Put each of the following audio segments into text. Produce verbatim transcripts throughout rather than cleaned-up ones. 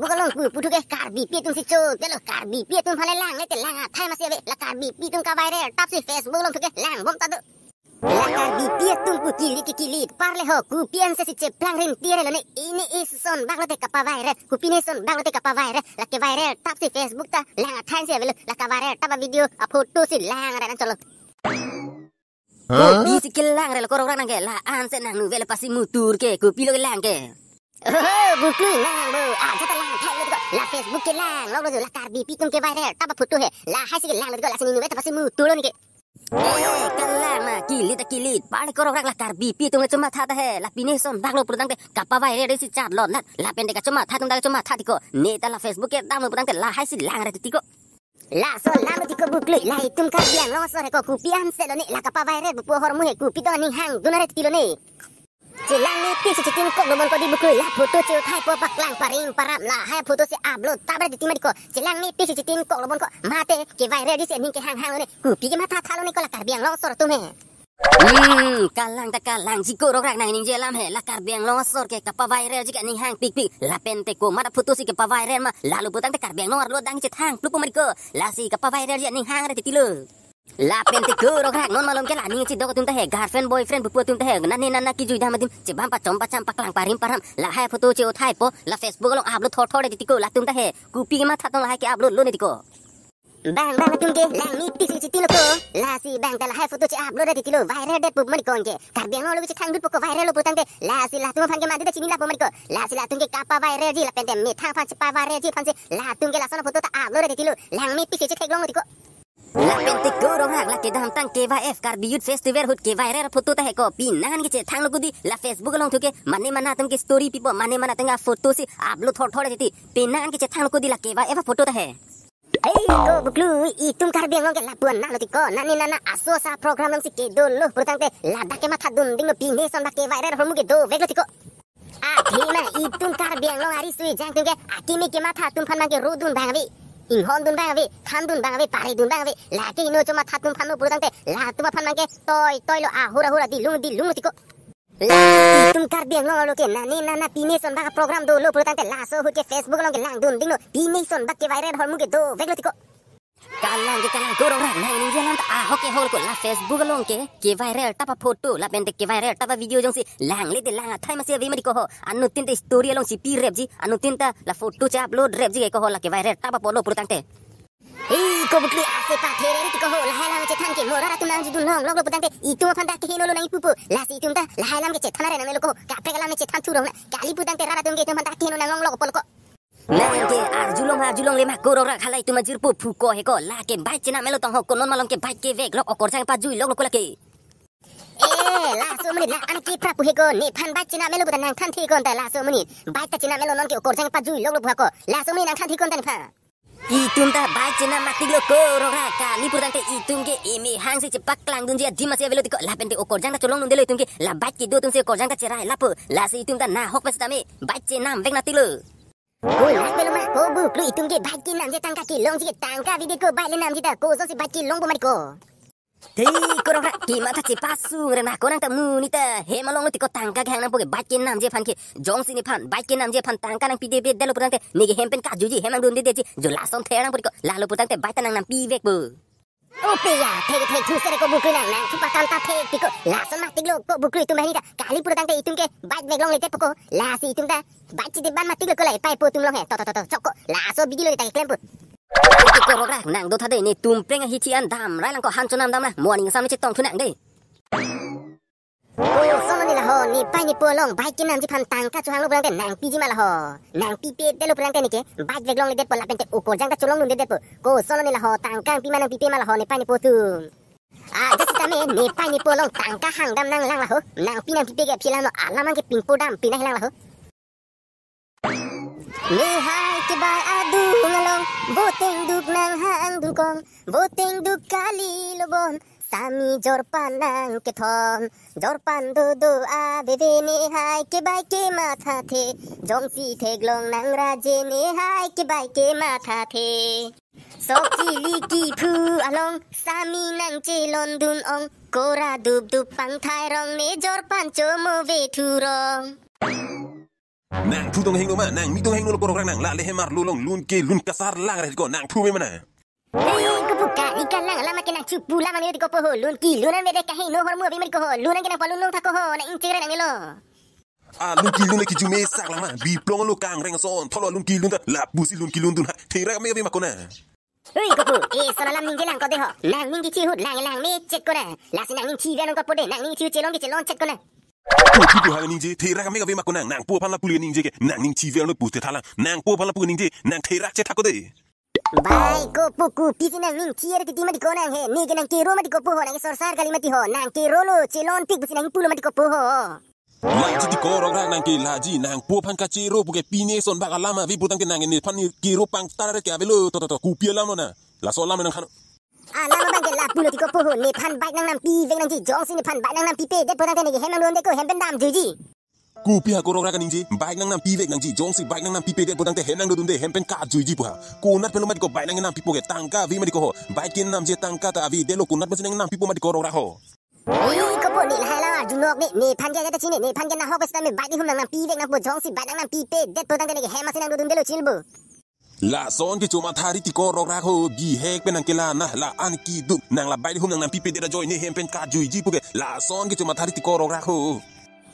Facebook along pu puthu ke Karbipi atum si chodetlo, Karbipi atum aphan le lang le te lang athai masi ave, la Karbipi atum kaviral tap si Facebook along thu ke lang bom ta do. La Karbipi atum pu kilit ke kilit, parle ho, kopi anse si cheplang rim tir lo ne, ini ison bak lo te kapaviral, kopi ne ison bak lo te kapaviral, la keviral tap si Facebook ta lang athai si avelo, la kaviral tap a video a photo si lang ra nang cholo. Huh? Kopi si kelang re lo korok rak nang ke, la anse nang nu velo pasi mutur ke, kopi lo kelang ke. Oh, Buklui nang bo, aja ta lang athai lo tiko, la Facebook kelang lo lo, la Karbipi atum keviral tap a photo he, lahai si kelang lo tiko, la si ne nu velo pasi mutur lo ne ke. Eh, kalang ma, kilit ta kilit, parle korok rak la Karbipi atum kachomatha ta he, la pine ison bak lo putangte kapaviral si chat lo nat, lapen te kachomatha atum ta kachomatha tiko, ne ta la Facebook kedam lo putangte lahai si lang re tiko. Laso lang lo tiko Buklui, la itum Karbi Anglong asor he ko kopi anse lo ne, la kapaviral pu ahormu he kopi do aning hangdun are tilo ne. Chelang mepik si chetin kok lo bon ko di Buklui, la photo che-uthai po paklang parim param, lahai photo si upload tap re titi ma di ko. Chelang mepik si chetin kok lo bon ko, mate keviral di si aning kehang hang lo ne, kopi kematha tha lo ne ko la Karbi Anglong asor atum he. Hmm, kalang ta kalang ji korok rak nang ningje alam he, la Karbi Anglong asor ke kapaviral ji ke aning hang pikpik, lapen te komat a photo si kapaviral ma, lalo putangte Karbi Anglong arlo adang chethang plup ma di ko, lasi kapaviral ji aning hang re titi lo. Lapen te korok rak non malom ke la aning chedok atum ta he, girlfriend boyfriend pupu atum ta he, nane nana kijui dam adim, chebam pachom pacham paklang parim param, lahai photo che-uthai po, la Facebook along upload thor thor re titi ko, latum ta he, kopi kematha tong lahai ke-upload lo ne tiko. Bang bang atum ke lang mepik si chetin lo ko, lasi bang ta lahai photo che-upload re titi lo, viral det pup ma di ko anke, Karbi Anglong lo ke chethang dut po ko viral lo putangte, lasi latum aphan ke madu ta chini lapo ma di ko, lasi latum ke kapaviral ji lapen te methang aphan chepaviral ji aphan si, latum ke lason a photo ta upload re titi lo, lang mepik si chetheklong lo tiko. Lapen te korok rak la kedamtang K Y F Karbi Youth Festival ahut keviral photo ta he ko, pine an ke chethang lo ko di, la Facebook along thu ke, mane mana atum ke story pipo, mane mana atum a photo si upload thor thor titi, pine an ke chethang lo ko di la K Y F a photo ta he. Ei ko Buklui, itum Karbi Anglong ke lapu-an na lo tiko, nane nana aso asa program nang si kedo lo putangte, ladak kematha dun ding lo, pine ison bak keviral ahormu ke dovek lo tiko. Athema itum Karbi Anglong ari sui jang atum ke akimi kematha atum aphan mang ke ro dun bang ave, inghon dun bang ave, than dun bang ave, pare dun bang ave, lake ino chomatha atum aphan lo putangte, latum aphan mang ke toi toi lo, ahur ahur dilung dilung lo tiko. La itum Karbi Anglong arlo ke nane nana pine ison bak program dolo putangte, laso ahut ke Facebook along ke lang dun ding lo, pine ison bak keviral ahormu ke dovek lo tiko. Kalang ke kalang korok rak nang ningje alam ta ahok ke hol ko, la Facebook along ke keviral tap a photo lapen te keviral tap a video jongsi lang le te lang athai masi ave ma di ko ho, anuttin te story along si pirep ji, anuttin ta la photo che-upload rep ji ke ko ho, la keviral tap a photo putangte. Ei ko Buklui, ase pathere tiko ho, lahai alam chethan ke mo rat atum nang judun long lok lo putangte, itum aphan ta keheno lo nang ipupo, lasi itum ta lahai alam ke chethan are nang melo ko, kaprek alam chethan thurong na, kali putangte rat atum ke itum aphan ta keheno nang long lok po lo ko. Nang ke arjulong arjulong le ma korok rak, hala itum ajirpo phu ko he ko, lake bike chenam melo tong ho, ko non malom ke bike kevek lok, okorjang pajui lok lo ko lake. Eh, laso amonit la an ke prap pu he ko, nephan bike chenam melo puta nang thanthe ko ta, laso amonit bike ta chenam melo, non ke okorjang pajui lok lo pu ha ko, laso amonit nang thanthe ko ta nephan. Itum ta bike chenam matik lo korok rak, kali putangte itum ke imi hang si chepaklang dunji adim masi avelo tiko, lapen te okorjang ta cholong dunde lo itum ke, la bike kedo atum si okorjang ta cherai lapo, lasi itum ta nahok pen sitame bike chenam vek natik lo. Ko lak pelo ma ko Buklui, itum ke bike kenamji tangka kelongji ke, tangka avedetpo bike le namji ta, kosonsi bike kelongpo ma di ko. Te korok rak kematha chepasung re na ko, nang ta monit ta hem along lo tiko, tangka kehang nangpo ke bike kenamji aphan ke, jongsi nephan bike kenamji aphan tangka nangpidepe det lo putangte, ne ke hem pen kajuji, hem nangdundedetji, jo lason ther nangpo tiko, lalo putangte bike ta nang nampivekpo. O pe ya, thek thek thu sere ko Buklui, nang nangthu pakam ta thek tiko. Lason matik lo ko Buklui, itum banghini ta kali putangte itum ke bike vek longledetpo ko. Lasi itum ta bike chedetban matik lo ko, la epaipo atum along he. To to to to, chok ko. Laso bidi lo ta keklempo. Te korok rak nang do tha de, netum preng ahithi an damrai lang ko, han chonam dam na, morning sam chetong thu nang de. Koson lo ne la ho, nepei nepo along bike kenamji aphan tangka chohang lo pulangte nangpiji ma la ho. Nangpipe det lo pulangte ne ke bike vek longledetpo lapen te okorjang ta cholong dundedetpo. Koson lo ne la ho, tangka nangpi ma nangpipe ma la ho nepei nepo atum. Ajat sitame nepei nepo along tangka hangdam nanglang la ho. Nangpi nangpipe ke aphi alam lo, alam an ke pingpo dam pinai lang la ho. Nehai kebai adung along, voteng duk nanghang dukong, voteng duk kali lo bon, sami jorpan nangkethom, jorpan dodo aveve nehai kebai kemathathe, jongsi theklong nangraje nehai kebai kemathathe. Sok chili kiphu along, sami nangchelon dun ong, kora dup dup pangthai rong ne jorpan chomo ve thurong. Nang thu tong hingno ma, nang mi tong hingno lo korokrak nang, la le hem arlo along lun kelun kasar lang ra ko, nang thu me mana. Hei, kopu kali kalang alam ke nang chupu lam ang yo ti kopo ho, lun kelun an vede kaheno ahormu ave ma ti ko ho, lun an ke nang palun long tha ko ho, nang ingcheng re nang melo. A lun kelun ke jume sak lang ma, biplong lo kangreng ason, tholo lun kelun ta, lapusi lun kelun dun ha, therak me ave ma ko na. Ui kopu, e son alam ningje lang ko de ho. Nang ningje chihut lang lang me chet ko na. Lasi nang ningje ve nang kopu de, nang ningje chihut chelon ke chelon chet ko na. Kopi ko hang ningje, therak me ave ma ko nang, nang po aphan lapu le ningje ke, nang ningje ve nang pu te thalang, nang po aphan lapu ningje, nang therak chet tha ko de. Bai kopu, kopisi nang ningje re titi ma ti ko nang he, ne ke nang kero ma ti kopu ho, nang ke sorsar kali ma ti ho, nang kero lo, chelon pik pusi nang pulo ma ti kopu ho. Laji ti korokrak nang ke laji nang po aphan kachero pu ke pine son bak alam ave pu tangte nang nephan kero pangtar ke avelo to to to kopi alam lo na. Laso alam nang khan. Alam abang ke lapu lo ti kopu ho nephan bike nang nampi vek nangji jongsi nephan bike nang nampipe det pu tangte ne ke hem nang dun de ko hem pen damjuiji. Kopi ha korokrak ningje bike nang nampi vek nangji jongsi bike nang nampipe det pu tangte hem nang dun de hem pen kajuiji pu ha. Konat pen lo ma ti ko bike nang nampipo ke tangka ave ma ti ko ho. Bike ke namji tangka ta ave det lo konat pen si nang nampipo ma ti korokrak ho. Oi, kopu ne lahai la arjunok ne, nephan ke ajat ta chini, nephan ke nahok sitame bike ihum nang nampi vek nangpo jongsi bike nang nampipe det pu tangte ne ke hem asi nang dodun delo chilbo. Lason ke chomatha ri ti korokrak ho, bihek pen nang kelang na, la an kiduk, nang la bike ihum nang nampipe det ajoine hem pen kajuiji pu ke, lason ke chomatha ri ti korokrak ho.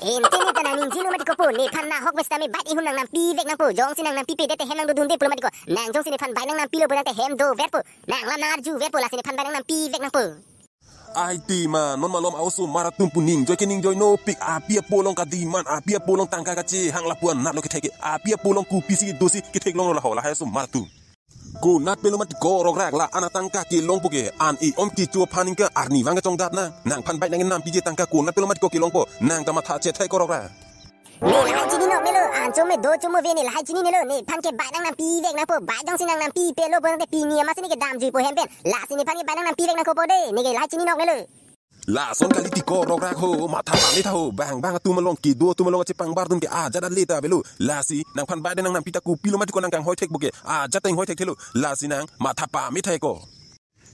Ente ne ta nang ningje lo ma ti kopu, nephan nahok sitame bike ihum nang nampi vek nangpo, jongsi nang nampipe det te hem nang dodun de pulo ma ti ko, nang jongsi nephan bike nang nampi lo pu tangte hem dover po, nang lam nang arju ver po, lasi nephan bike nang nampi vek nangpo. Ai ti ma non malom a-osomar atum pu ningjoi ke ningjoi nopik api apo along kadiman api apo along tangka kachehang lapu-an natlo kethek ke api apo along kopisi dosi kethek long lo laho lahai osomar atum. Konat pen lo ma ti korokrak la an atangka kelongpo ke an e-om kecho aphan ingka arnivang kachongdat nang nangphan bike nang nampiji tangka konat pen lo ma ti ko kelongpo nang ta matha chethai korokrak. Ne lahai chini nok melo, an chome do chome ve ne lahai chini nelo, nephan ke bike nang nampi vek nangpo, bike jongsi nang nampipe lo pu tangte pini amat si ne ke damjuipo hem pen, lasi nephan ke bike nang nampi vek nangpo de, ne ke lahai chini nok nelo. Lason kali ti korokrak ho, matha pame tha ho, bang bang atum along kedo atum along chepangbar dun ke ajat ale ta avelo, lasi nangphan bike nang nampi ta kopi lo ma ti ko nang kanghoi thekpo ke, ajat ta inghoi thekthelo, lasi nang matha pame tha ko.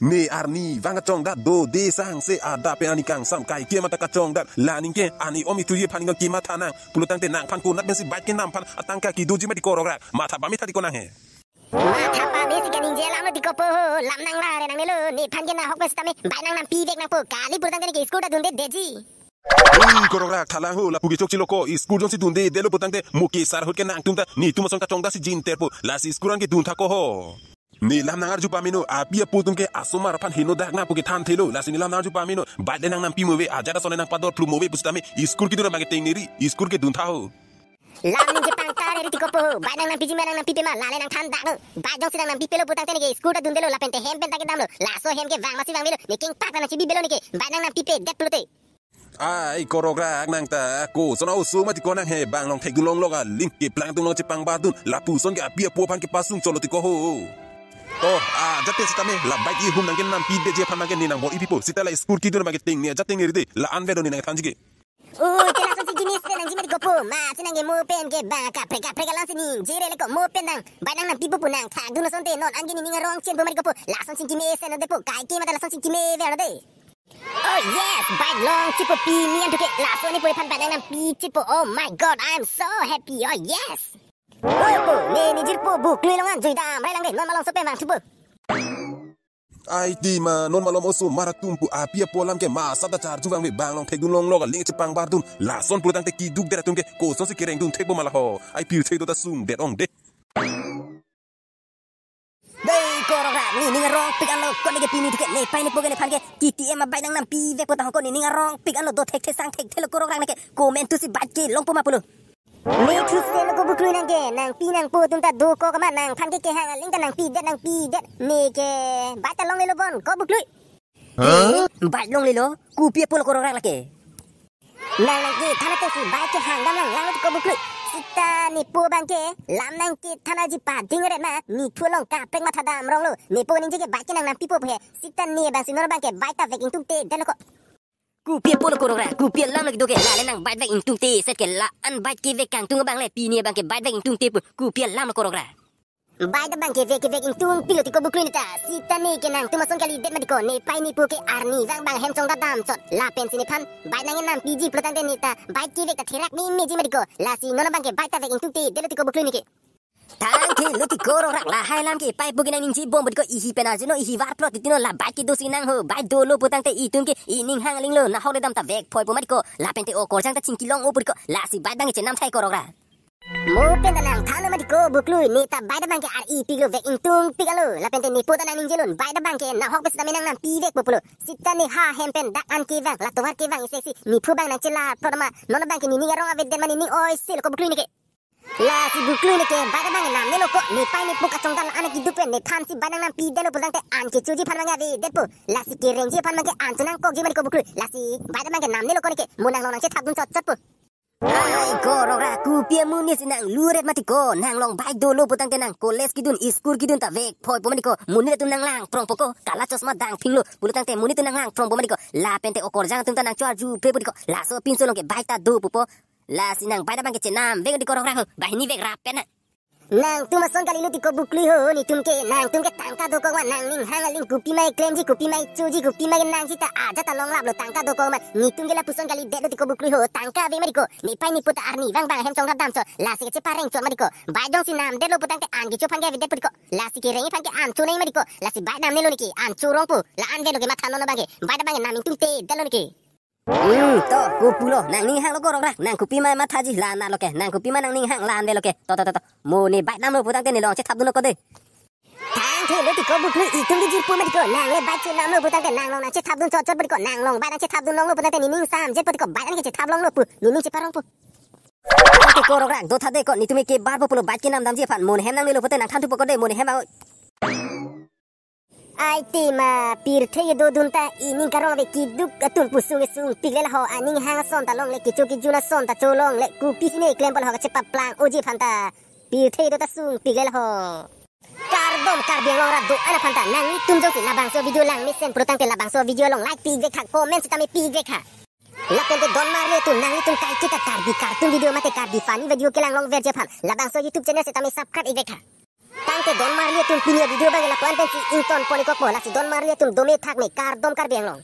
Ne arnivang kachongdat do de sangse adap pen ani kangsam kaike mata kachongdat la ningke ani om itu ye phan ingkang kematha nang pulo tangte nangphan konat pensi bike ke namphan atangka kedoji ma ti korokrak matha pame tha ti ko nang he. Matha pame si kaningje alam lo ti kopo ho lam nang la re nang nelo nephan ke nahok pen sitame bike nang nampi vek nangpo kali pulo tangte ne ke school ta dunde deji. Ui korokrak thalang ho lapu ke chokche lo ko school jongsi dunde det lo pulo tangte mo ke sar ahut ke nangtum ta netum ason kachongdat si jinterpo lasi school an ke dun tha ko ho. Ne lam nang arju pameno, api apo atum ke asomar aphan heno dak nangpo kethan thelo, lasi ne lam nang arju pameno, bike le nang nampi mo ave, ajat ason le nang pador phlu mo ave pusitame, school kedun abang ke tengneri, school kedun tha ho. Lam ningje pangtar eri ti kopo ho, bike nang nampiji ma nang nampipe ma, lale nang than dak lo, bike jongsi nang nampipe lo putangte ne ke school ta dundelo, lapen te hem pen ta kedamlo, laso hem ke vang masi vang melo, ne kengpak ta nang chibi belo ne ke, bike nang nampipe det pulote. Ai korokrak nang ta koson a-oso ma ti ko nang he bang long thekdun longlok aling keplang atum along chepangbar dun lapuson ke api apo aphan kepasung cholo ti ko ho. Oh, ajat te sitame la bike ihum nang ke nampi detji aphan nang ke ne nang bor-ipipo sita la school kedun abang ke tengne ajat tengneri de la an vedo ne nang thanji ke. Ui, te lasonsi keme ase nangji ma ti kopo, masi nang ke mo pen ke bang kaprek kaprek alongsi ningje re le ko mo pen nang bike nang nampipo pu nang thakdun asonte non an ke ne ning arong chenpo ma ti kopo, lasonsi keme ase non depo, kaike mata lasonsi keme ver non de. Oh yes, bike long chipo pini an thuke laso ne puri phan bike nang nampi chipo. Oh my God, I'm so happy. Oh yes. Oh po, ne ne jirpo buklui along an juidam rai lang de non malom so pen vang thupo. Ai ti ma non malom osomar atum pu api apo alam ke masa ta charju vangve bang long thekdun longlok aling chepangbar dun lason pulotangte keduk det atum ke kosonsi kereng dun thekpo ma la ho. Ai pirthe do ta sung det ong de. Dei korokrak, ne ning arongpik anlo, ko ne ke pini thuke nepei nepo ke nephan ke T T M a bike nang nampi vekpo ta ho, ko ne ning arongpik anlo, do thekthe sang thekthelo korokrak ne ke, comment thusi bike ke longpo ma pulo. Ne thuselo ko buklui nang ke, nangpi nangpo atum ta do ko kama nangphan ke kehang aling ta nangpi det nangpi det, ne ke bike ta longlelo bon ko buklui. Huh? Bike longlelo, kopi apo lo korokrak lake. Nang nang kethan atengsi bike kehang dam lang lang lo ti ko buklui. Sita nepo abang ke lam nang kethan aji pading ret ma, ne thu along kaprek matha dam rong lo. Nepo ningje ke bike ke nang nampipo he. Sita ne abangsi non abang ke bike ta vek ingtungte det lo ko. Kopi apo lo korokrak, kopi alam lo kedo ke, lale nang bike vek ingtungte set ke la an bike kevek kangtung abang le, pini abang ke bike vek ingtungte pu, kopi alam lo korokrak. Bike ta bang kevek kevek ingtungpiklo tiko buklui neta. Sita ne ke nangtum ason kalidet mati ko, nepei nepo ke arnivang bang hem chongdam damchot. Lapensi nephan bike nangkenampiji pulotangte neta bike kevek ta therak memeji mati ko. Lasi non abang ke bike ta vek ingtungtedetlo tiko buklui neke. Tangtelo tiko Rongrak, lahai alam ke pei pu ke nangningje bom mati ko, ihi pen ajono ihi varplot titino, la bike kedo si nang ho, bike dolo pulotangte itum ke ining hang alinglo, nahok le dam ta vekphoipo mati ko, lapente okorjang ta chingkilong-o pu tiko, lasi bike abang ke chenam thai ko Rongrak. Mo pen ta nangthanlo mati ko buklui, neta bike abang ke ar-ipiklo, vek ingtungpik alo, lapente nepo ta nangningjelo, bike abang ke nahok pen sitame nangnampivekpo pulo. Sita ne ha hem pen dak an kevang, la tovar kevang isi isi, nephu abang nangchelarplot ma, non abang ke nening arong avedet ma nening oiselo ko buklui neke. Lasi buklui neke bike abang namnelo ko, nepei nepo kachongdam la-an keduk pen nephansi bike nangnampidetlo pulotangte an kechoji aphan abang avedetpo, lasi kerengji aphan abang ke an chonangkokji mati ko buklui, lasi bike abang ke namnelo ko neke, mo nanglong nangchethapdun chotchotpo. Ai ko Rongrak, kopi amonit si nangluret mati ko, nanglong bike dolo pulotangte nang college kedun, school kedun ta vekphoipo mati ko, monit atum nanglangprongpo ko, kala chosma dangphinglo pulotangte monit atum nanglangprongpo mati ko, lapente okorjang atum ta nangchoarjuprepo tiko, laso pinso along ke bike ta dopo po. Lasi nang bike abang ke chenamvek tiko Rongrak ho, banghini vek rap pen na. Nangtum ason kalilo tiko buklui ho, netum ke, nangtum ke tangka dokok ma, nangning hang aling kopima keklemji, kopima kechoji, kopima kenangji ta ajat ta longlaplo, tangka dokok ma, netum ke lapuson kalidetlo tiko buklui ho, tangka ave mati ko, nepei nepo ta arnivang bang hem chongdam damchot, lasi kecheparengchot mati ko, bike jongsi namdetlo pulotangte an kecho aphan ke avedetpo tiko, lasi kerengji aphan ke an chonei mati ko, lasi bike namnelo neke, an chorongpo, la-an avelo ke matha non abang ke, bike abang ke nam ingtungtedetlo neke. Hmm, to, kopulo, nangning hanglo ko Rongrak, nang kopima mathaji la-an lo ke, nang kopima nangning hang la-an avelo ke. To, to, to, to. Mo ne bike namlo pulotangte nelong chethapdunlo ko de. Tangtelo tiko buklui, itum ke jirpo mati ko, nang le bike chenamlo pulotangte nanglong nangchethapdun chotchotpo tiko, nanglong bike nangchethapdun longlo pulotangte nening samjetpo tiko, bike an ke chethap longlo pu, nening cheparongpo. Tiko Rongrak, do tha de ko, netum ke barpo pulo bike kenamdamji aphan, mo ne hem nangnelo pulotangte nangthanthupo ko de, mo ne hem a- Ai te ma pirthe kedodun ta ining karong ave, keduk atum pusung kesungpik le la ho, aning hang ason ta longle, kecho kejun ason ta cholongle, kopisi ne klempo la ho, kachepaplang-oji aphan ta pirthe kedo ta sungpik le la ho. Kardom Karbi Anglong rat do-an aphan ta, nanglitum jongsi labangso video langmesen pulotangte labangso video along like pi-ikvek tha, comment sitame pi-ikvek tha. Lapente don marli atum, nanglitum kaiketa Karbi cartoon video mate Karbi funny video kelang longverji aphan labangso YouTube channel sitame subscribe ikvek tha. Tangte don marli atum, pini avideo abang ke lapu-an pensi ingtonpon-ikpo, lasi don marli atum dome thakme, kardom Karbi Anglong.